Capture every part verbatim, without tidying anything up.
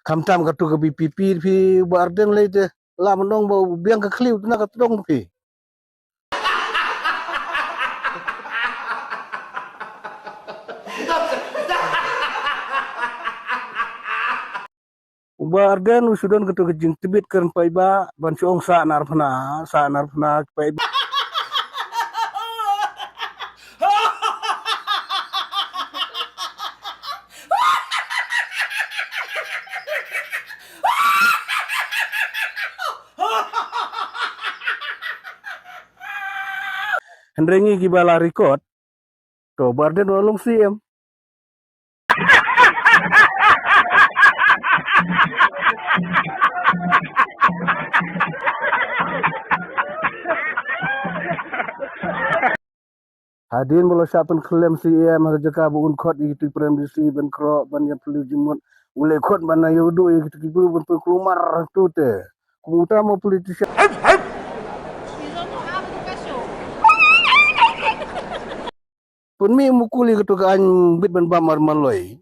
Khamtam katu ka B P P phi, Bah Ardent lei te. La mynta ba u biang ka khlieh u tna ka tdong phi. U Bah Ardent u shu don katu ka jingtbit kren paidbah ban shu ong sah nar phna, sah nar phna paidbah. Hynrei ngi kiba la record, to Bah Ardent u la long C M. Hadien ba la shah pynkhlem C M ha ka jaka ba un khot ïa ki tu prem D C ban khroh ban ïa pynlong jingmut. U leh khot ban ïa u du ïa ki tu ki bru ban pynkulmar tu te. Kum uta mo politician. Pynmih mukul ïa katu ka aiñ bit ban bam ar maloi.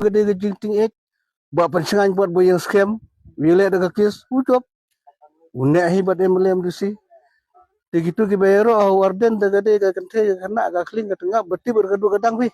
Ka dei ka jingting ek ba pynshngaiñ pat ba ïeng skhem. Wi leh da ka kes u jop. U neh hi bad M L A M D C. Te kitu kiba ïaroh ha u Ardent da ka dei ka kynthei ka khynnah ka khlieng ka tngap ba tip bad ka duh ka dang phi.